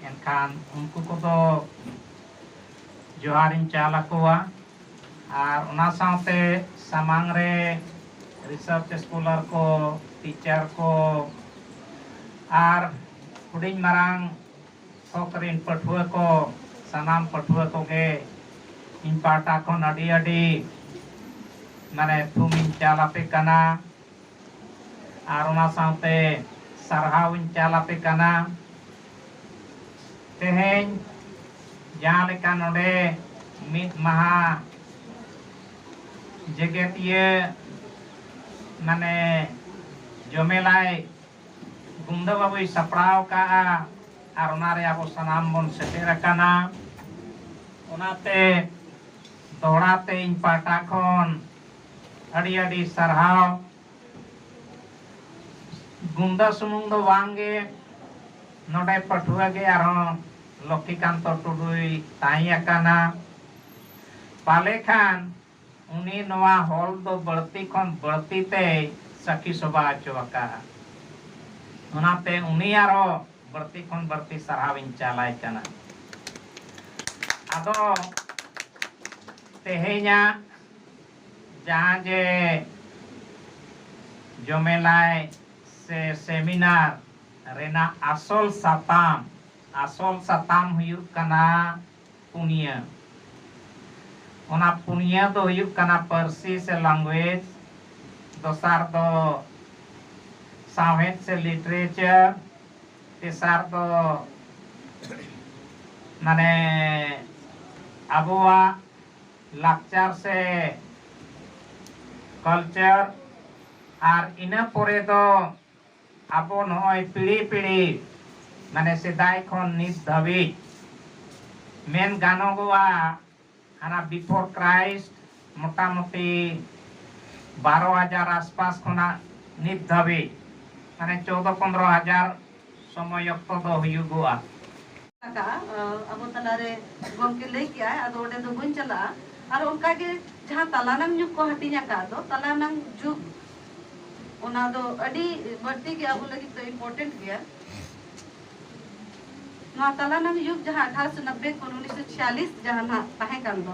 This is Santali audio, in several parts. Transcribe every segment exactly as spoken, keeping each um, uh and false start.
ᱮᱱᱠᱷᱟᱱ ᱩᱱᱠᱩ ᱠᱚᱫᱚ ᱡᱚᱦᱟᱨᱤᱧ ᱪᱟᱞ ᱟᱠᱚᱣᱟ᱾ ᱟᱨ ᱚᱱᱟ ᱥᱟᱶᱛᱮ ᱥᱟᱢᱟᱝ ᱨᱮ ᱨᱤᱥᱟᱨᱪ ᱥᱠᱚᱞᱟᱨ ᱠᱚ, ᱴᱤᱪᱟᱨ ᱠᱚ, ᱟᱨ ᱦᱩᱰᱤᱧ ᱢᱟᱨᱟᱝ ᱛᱷᱚᱠ ᱨᱤᱱ ᱯᱟᱹᱴᱷᱩᱣᱟᱹ ᱠᱚ, ᱥᱟᱱᱟᱢ ᱯᱟᱹᱴᱷᱩᱣᱟᱹ ᱠᱚᱜᱮ ᱤᱧ ᱯᱟᱦᱴᱟ ᱠᱷᱚᱱ ᱟᱹᱰᱤ ᱟᱹᱰᱤ ᱢᱟᱱᱮ ᱛᱷᱩᱢᱤᱧ ᱪᱟᱞ ᱟᱯᱮ ᱠᱟᱱᱟ᱾ ᱟᱨ ᱚᱱᱟ ᱥᱟᱶᱛᱮ ᱥᱟᱨᱦᱟᱣ ᱤᱧ ᱪᱟᱞ ᱟᱯᱮ ᱠᱟᱱᱟ᱾ ᱛᱮᱦᱮᱧ ᱡᱟᱦᱟᱸ ᱞᱮᱠᱟ ᱱᱚᱰᱮ ᱢᱤᱫ ᱢᱟᱦᱟ ᱡᱮᱜᱮᱛᱤᱭᱟᱹ ᱢᱟᱱᱮ ᱡᱚᱢᱮᱞᱟᱭ ᱜᱩᱢᱫᱟᱹ ᱵᱟᱵᱩᱭ ᱥᱟᱯᱲᱟᱣ ᱠᱟᱜᱼᱟ, ᱟᱨ ᱚᱱᱟᱨᱮ ᱟᱵᱚ ᱥᱟᱱᱟᱢ ᱵᱚᱱ ᱥᱮᱴᱮᱨ ᱟᱠᱟᱱᱟ᱾ ᱚᱱᱟᱛᱮ ᱫᱚᱦᱲᱟ ᱛᱮ ᱤᱧ ᱯᱟᱦᱴᱟ ᱠᱷᱚᱱ ᱟᱹᱰᱤ ᱟᱹᱰᱤ ᱥᱟᱨᱦᱟᱣ᱾ ᱜᱩᱢᱫᱟᱹ ᱥᱩᱢᱩᱝ ᱫᱚ ᱵᱟᱝ ᱜᱮ, ᱱᱚᱰᱮ ᱯᱟᱹᱴᱷᱩᱣᱟᱹ ᱜᱮ ᱟᱨᱦᱚᱸ ᱞᱚᱠᱠᱷᱤᱠᱟᱱᱛᱚ ᱴᱩᱰᱩᱭ ᱛᱟᱦᱮᱸ ᱟᱠᱟᱱᱟ᱾ ᱯᱟᱞᱮ ᱠᱷᱟᱱ ᱩᱱᱤ ᱱᱚᱣᱟ ᱦᱚᱞ ᱫᱚ ᱵᱟᱹᱲᱛᱤ ᱠᱷᱚᱱ ᱵᱟᱹᱲᱛᱤ ᱛᱮᱭ ᱥᱟᱹᱠᱷᱤ ᱥᱚᱵᱷᱟ ᱦᱚᱪᱚ ᱟᱠᱟᱫᱼᱟ᱾ ᱚᱱᱟᱛᱮ ᱩᱱᱤ ᱟᱨᱦᱚᱸ ᱵᱟᱹᱲᱛᱤ ᱠᱷᱚᱱ ᱵᱟᱹᱲᱛᱤ ᱥᱟᱨᱦᱟᱣ ᱤᱧ ᱪᱟᱞᱟᱭ ᱠᱟᱱᱟ᱾ ᱟᱫᱚ ᱛᱮᱦᱮᱧᱟᱜ ᱡᱟᱦᱟᱸ ᱡᱮ ᱡᱚᱢᱮᱞᱟᱭ ᱥᱮ ᱥᱮᱢᱤᱱᱟᱨ ᱨᱮᱱᱟᱜ ᱟᱥᱚᱞ ᱥᱟᱛᱟᱢ, ᱟᱥᱚᱞ ᱥᱟᱛᱟᱢ ᱦᱩᱭᱩᱜ ᱠᱟᱱᱟ ᱯᱩᱱᱭᱟᱹ᱾ ᱚᱱᱟ ᱯᱩᱱᱭᱟᱹ ᱫᱚ ᱦᱩᱭᱩᱜ ᱠᱟᱱᱟ ᱯᱟᱹᱨᱥᱤ ᱥᱮ language, ᱫᱚᱥᱟᱨ ᱫᱚ ᱥᱟᱶᱦᱮᱫ ᱥᱮ literature, ᱛᱮᱥᱟᱨ ᱫᱚ ᱢᱟᱱᱮ ᱟᱵᱚᱣᱟᱜ ᱞᱟᱠᱪᱟᱨ ᱥᱮ culture, ᱟᱨ ᱤᱱᱟᱹ ᱯᱚᱨᱮ ᱫᱚ ᱟᱵᱚ ᱱᱚᱜᱼᱚᱭ ᱯᱤᱲᱦᱤ ᱯᱤᱲᱦᱤ ᱢᱟᱱᱮ ᱥᱮᱫᱟᱭ ᱠᱷᱚᱱ ᱱᱤᱛ ᱫᱷᱟᱹᱵᱤᱡ ᱢᱮᱱ ᱜᱟᱱᱚᱜᱚᱜᱼᱟ, ᱦᱟᱱᱟ before Christ ᱢᱚᱴᱟᱢᱩᱴᱤ ᱵᱟᱨᱚ ᱦᱟᱡᱟᱨ ᱟᱥᱯᱟᱥ ᱠᱷᱚᱱᱟᱜ ᱱᱤᱛ ᱫᱷᱟᱹᱵᱤᱡ ᱢᱟᱱᱮ ᱪᱳᱫᱚ ᱯᱚᱱᱫᱽᱨᱚ ᱦᱟᱡᱟᱨ ᱥᱚᱢᱚᱭ ᱚᱠᱛᱚ ᱫᱚ ᱦᱩᱭᱩᱜᱚᱜᱼᱟ᱾ ᱟᱠᱟᱜᱼᱟ, ᱟᱵᱚ ᱛᱟᱞᱟᱨᱮ ᱜᱚᱢᱠᱮ ᱞᱟᱹᱭ ᱠᱮᱜᱼᱟᱭ, ᱟᱫᱚ ᱚᱸᱰᱮ ᱫᱚ ᱵᱟᱹᱧ ᱪᱟᱞᱟᱜᱼᱟ᱾ ᱟᱨ ᱚᱱᱠᱟᱜᱮ ᱡᱟᱦᱟᱸ ᱛᱟᱞᱟᱱᱟᱝ ᱧᱩᱜ ᱠᱚ ᱦᱟᱹᱴᱤᱧ ᱟᱠᱟᱫ ᱫᱚ, ᱛᱟᱞᱟᱱᱟᱝ ᱡᱩᱜᱽ, ᱚᱱᱟ ᱫᱚ ᱟᱹᱰᱤ ᱵᱟᱹᱲᱛᱤ ᱜᱮ ᱟᱵᱚ ᱞᱟᱹᱜᱤᱫ ᱫᱚ important ᱜᱮᱭᱟ᱾ ᱱᱚᱣᱟ ᱛᱟᱞᱟᱱᱟᱝ ᱭᱩᱜᱽ ᱡᱟᱦᱟᱸ ᱟᱴᱷᱟᱨᱚᱥᱚ ᱱᱚᱵᱵᱳᱭ ᱠᱷᱚᱱ ᱩᱱᱤᱥᱥᱚ ᱪᱷᱤᱭᱟᱞᱤᱥ ᱡᱟᱦᱟᱸ ᱱᱟᱦᱟᱜ ᱛᱟᱦᱮᱸ ᱠᱟᱱ ᱫᱚ,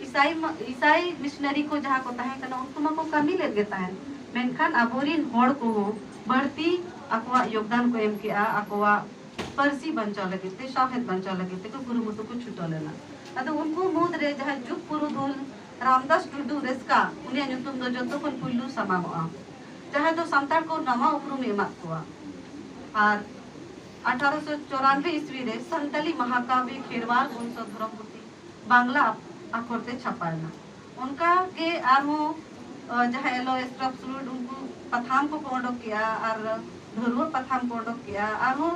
ᱤᱥᱟᱭ ᱢᱟ-, ᱤᱥᱟᱭ ᱢᱤᱥᱱᱟᱨᱤ ᱠᱚ ᱡᱟᱦᱟᱸ ᱠᱚ ᱛᱟᱦᱮᱸ ᱠᱟᱱᱟ, ᱩᱱᱠᱩ ᱢᱟᱠᱚ ᱠᱟᱹᱢᱤ ᱞᱮᱫ ᱜᱮ ᱛᱟᱦᱮᱸᱱ, ᱢᱮᱱᱠᱷᱟᱱ ᱟᱵᱚᱨᱤᱱ ᱦᱚᱲ ᱠᱚᱦᱚᱸ ᱵᱟᱹᱲᱛᱤ ᱟᱠᱚᱣᱟᱜ ᱭᱳᱜᱽᱫᱟᱱ ᱠᱚ ᱮᱢ ᱠᱮᱜᱼᱟ, ᱟᱠᱚᱣᱟᱜ ᱯᱟᱹᱨᱥᱤ ᱵᱟᱧᱪᱟᱣ ᱞᱟᱹᱜᱤᱫ ᱛᱮ, ᱥᱟᱶᱦᱮᱫ ᱵᱟᱧᱪᱟᱣ ᱞᱟᱹᱜᱤᱫ ᱛᱮᱠᱚ ᱠᱩᱨᱩᱢᱩᱴᱩ ᱠᱚ ᱪᱷᱩᱴᱟᱹᱣ ᱞᱮᱱᱟ᱾ ᱟᱫᱚ ᱩᱱᱠᱩ ᱢᱩᱫᱽᱨᱮ ᱡᱟᱦᱟᱸᱭ ᱡᱩᱜᱽ ᱯᱩᱨᱩᱫᱷᱩᱞ ᱨᱟᱢᱫᱟᱥ ᱴᱩᱰᱩ ᱨᱮᱥᱠᱟ, ᱩᱱᱤᱭᱟᱜ ᱧᱩᱛᱩᱢ ᱫᱚ ᱡᱚᱛᱚ ᱠᱷᱚᱱ ᱯᱩᱭᱞᱩ ᱥᱟᱢᱟᱝᱚᱜᱼᱟ, ᱡᱟᱦᱟᱸᱭ ᱫᱚ ᱥᱟᱱᱛᱟᱲ ᱠᱚ ᱱᱟᱣᱟ ᱩᱯᱨᱩᱢ ᱮ ᱮᱢᱟᱫ ᱠᱚᱣᱟ᱾ ᱟᱨ ᱟᱴᱷᱟᱨᱚᱥᱚ ᱪᱩᱨᱟᱱᱵᱮ ᱤᱥᱣᱤ ᱨᱮ ᱥᱟᱱᱛᱟᱞᱤ ᱢᱟᱦᱟᱠᱟᱵᱽᱭᱚ ᱠᱷᱮᱨᱣᱟᱲ ᱵᱚᱝᱥᱚ ᱫᱷᱚᱨᱚᱢ ᱯᱩᱛᱷᱤ ᱵᱟᱝᱞᱟ ᱟᱠᱷᱚᱨ ᱛᱮ ᱪᱷᱟᱯᱟᱭᱮᱱᱟ᱾ ᱚᱱᱠᱟ ᱜᱮ ᱟᱨᱦᱚᱸ, ᱟᱸ, ᱡᱟᱦᱟᱸ ᱮᱞ ᱳ ᱮᱥ ᱨᱟᱯᱥᱩᱞᱩᱰ, ᱩᱱᱠᱩ ᱯᱟᱛᱷᱟᱢ ᱠᱚᱠᱚ ᱚᱰᱚᱠ ᱠᱮᱜᱼᱟ ᱟᱨ ᱫᱷᱟᱹᱨᱣᱟᱹ ᱯᱟᱛᱷᱟᱢ ᱠᱚ ᱚᱰᱚᱠ ᱠᱮᱜᱼᱟ᱾ ᱟᱨᱦᱚᱸ,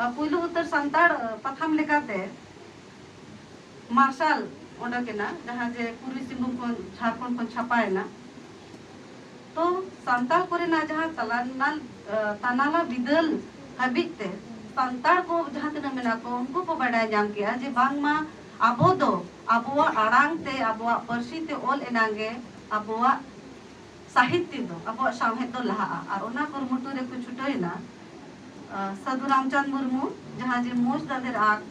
ᱟᱸ, ᱯᱩᱭᱞᱩ ᱩᱛᱟᱹᱨ ᱥᱟᱱᱛᱟᱲ, ᱟᱸ, ᱯᱟᱛᱷᱟᱢ ᱞᱮᱠᱟᱛᱮ ᱢᱟᱨᱥᱟᱞ ᱚᱰᱚᱠ ᱮᱱᱟ, ᱡᱟᱦᱟᱸ ᱡᱮ ᱯᱩᱨᱵᱤ ᱥᱤᱝᱵᱷᱩᱢ ᱠᱷᱚᱱ, ᱡᱷᱟᱲᱠᱷᱚᱸᱰ ᱠᱷᱚᱱ ᱪᱷᱟᱯᱟᱭᱮᱱᱟ᱾ ᱛᱚ ᱥᱟᱱᱛᱟᱲ ᱠᱚᱨᱮᱱᱟᱜ ᱡᱟᱦᱟᱸ ᱛᱟᱞᱟᱱᱟᱞ-, ᱟᱸ, ᱛᱟᱱᱟᱞᱟ ᱵᱤᱫᱟᱹᱞ ᱦᱟᱹᱵᱤᱡ ᱛᱮ ᱥᱟᱱᱛᱟᱲ ᱠᱚ ᱡᱟᱦᱟᱸ ᱛᱤᱱᱟᱹᱜ ᱢᱮᱱᱟᱜ ᱠᱚ, ᱩᱱᱠᱩ ᱠᱚ ᱵᱟᱰᱟᱭ ᱧᱟᱢ ᱠᱮᱜᱼᱟ ᱡᱮ ᱵᱟᱝᱢᱟ ᱟᱵᱚ ᱫᱚ ᱟᱵᱚᱣᱟᱜ ᱟᱲᱟᱝ ᱛᱮ, ᱟᱵᱚᱣᱟᱜ ᱯᱟᱹᱨᱥᱤ ᱛᱮ ᱚᱞ ᱮᱱᱟᱝ ᱜᱮ ᱟᱵᱚᱣᱟᱜ ᱥᱟᱦᱤᱛᱭᱚ ᱫᱚ, ᱟᱵᱚᱣᱟᱜ ᱥᱟᱶᱦᱮᱫ ᱫᱚ ᱞᱟᱦᱟᱜᱼᱟ᱾ ᱟᱨ ᱚᱱᱟ ᱠᱩᱨᱩᱢᱩᱴᱩ ᱨᱮᱠᱚ ᱪᱷᱩᱴᱟᱹᱣ ᱮᱱᱟ᱾ ᱟᱸ, ᱥᱟᱹᱫᱷᱩ ᱨᱟᱢᱪᱟᱸᱫᱽ ᱢᱩᱨᱢᱩ ᱡᱟᱦᱟᱸ ᱡᱮ ᱢᱚᱸᱡᱽ ᱫᱟᱸᱫᱮᱨ ᱟᱸᱠ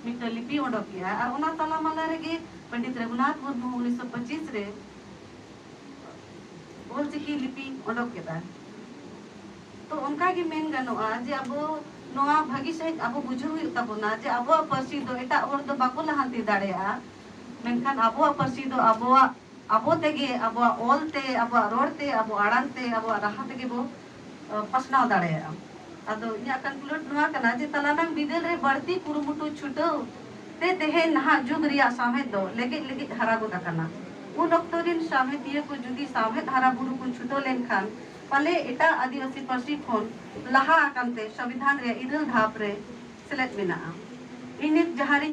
ᱢᱤᱫᱴᱟᱝ ᱞᱤᱯᱤ ᱚᱰᱚᱠ ᱠᱮᱜᱼᱟ, ᱟᱨ ᱚᱱᱟ ᱛᱟᱞᱟ ᱢᱟᱞᱟ ᱨᱮᱜᱮ ᱯᱚᱱᱰᱤᱛ ᱨᱚᱜᱷᱩᱱᱟᱛᱷ ᱢᱩᱨᱢᱩ ᱩᱱᱤᱥᱥᱚ ᱯᱚᱸᱪᱤᱥ ᱨᱮ ᱚᱞᱪᱤᱠᱤ ᱞᱤᱯᱤ ᱚᱰᱚᱠ ᱠᱮᱫᱟ᱾ ᱛᱚ ᱚᱱᱠᱟ ᱜᱮ ᱢᱮᱱ ᱜᱟᱱᱚᱜᱼᱟ ᱡᱮ ᱟᱵᱚ ᱱᱚᱣᱟ ᱵᱷᱟᱹᱜᱤ ᱥᱟᱺᱦᱤᱡ ᱟᱵᱚ ᱵᱩᱡᱷᱟᱹᱣ ᱦᱩᱭᱩᱜ ᱛᱟᱵᱚᱱᱟ ᱡᱮ ᱟᱵᱚᱣᱟᱜ ᱯᱟᱹᱨᱥᱤ ᱫᱚ ᱮᱴᱟᱜ ᱦᱚᱲ ᱫᱚ ᱵᱟᱠᱚ ᱞᱟᱦᱟᱱᱛᱤ ᱫᱟᱲᱮᱭᱟᱜᱼᱟ, ᱢᱮᱱᱠᱷᱟᱱ ᱟᱵᱚᱣᱟᱜ ᱯᱟᱹᱨᱥᱤ ᱫᱚ ᱟᱵᱚᱣᱟᱜ, ᱟᱵᱚ ᱛᱮᱜᱮ, ᱟᱵᱚᱣᱟᱜ ᱚᱞ ᱛᱮ, ᱟᱵᱚᱣᱟᱜ ᱨᱚᱲ ᱛᱮ, ᱟᱵᱚᱣᱟᱜ ᱨᱟᱦᱟ ᱛᱮᱜᱮ ᱵᱚ, ᱟᱸ, ᱯᱟᱥᱱᱟᱣ ᱫᱟᱲᱮᱭᱟᱜᱼᱟ᱾ ᱟᱫᱚ ᱤᱧᱟᱹᱜ conclude ᱱᱚᱣᱟ ᱠᱟᱱᱟ ᱡᱮ ᱛᱟᱞᱟᱱᱟᱝ ᱵᱤᱫᱟᱹᱞ ᱨᱮ ᱵᱟᱹᱲᱛᱤ ᱠᱩᱨᱩᱢᱩᱴᱩ ᱪᱷᱩᱴᱟᱹᱣ ᱛᱮ ᱛᱮᱦᱮᱧ ᱱᱟᱦᱟᱜ ᱡᱩᱜᱽ ᱨᱮᱭᱟᱜ ᱥᱟᱶᱦᱮᱫ ᱫᱚ ᱞᱮᱜᱮᱡ ᱞᱮᱜᱮᱡ ᱦᱟᱨᱟ ᱜᱚᱫ ᱟᱠᱟᱱᱟ᱾ ᱩᱱ ᱚᱠᱛᱚ ᱨᱤᱱ ᱥᱟᱶᱦᱮᱫᱤᱭᱟᱹ ᱠᱚ ᱡᱩᱫᱤ ᱥᱟᱶᱦᱮᱫ ᱦᱟᱨᱟ ᱵᱩᱨᱩ ᱠᱚ ᱪᱷᱩᱴᱟᱹᱣ ᱞᱮᱱᱠᱷᱟᱱ ᱯᱟᱞᱮ ᱮᱴᱟᱜ ᱟᱹᱫᱤᱵᱟᱹᱥᱤ ᱯᱟᱹᱨᱥᱤ ᱠᱷᱚᱱ ᱞᱟᱦᱟ ᱟᱠᱟᱱ ᱛᱮ ᱥᱚᱝᱵᱤᱫᱷᱟᱱ ᱨᱮᱭᱟᱜ ᱤᱨᱟᱹᱞ ᱫᱷᱟᱯ ᱨᱮ ᱥᱮᱞᱮᱫ ᱢᱮᱱᱟᱜᱼᱟ᱾ ᱤᱧ ᱱᱤᱛ ᱡᱟᱦᱟᱸ ᱨᱤᱧ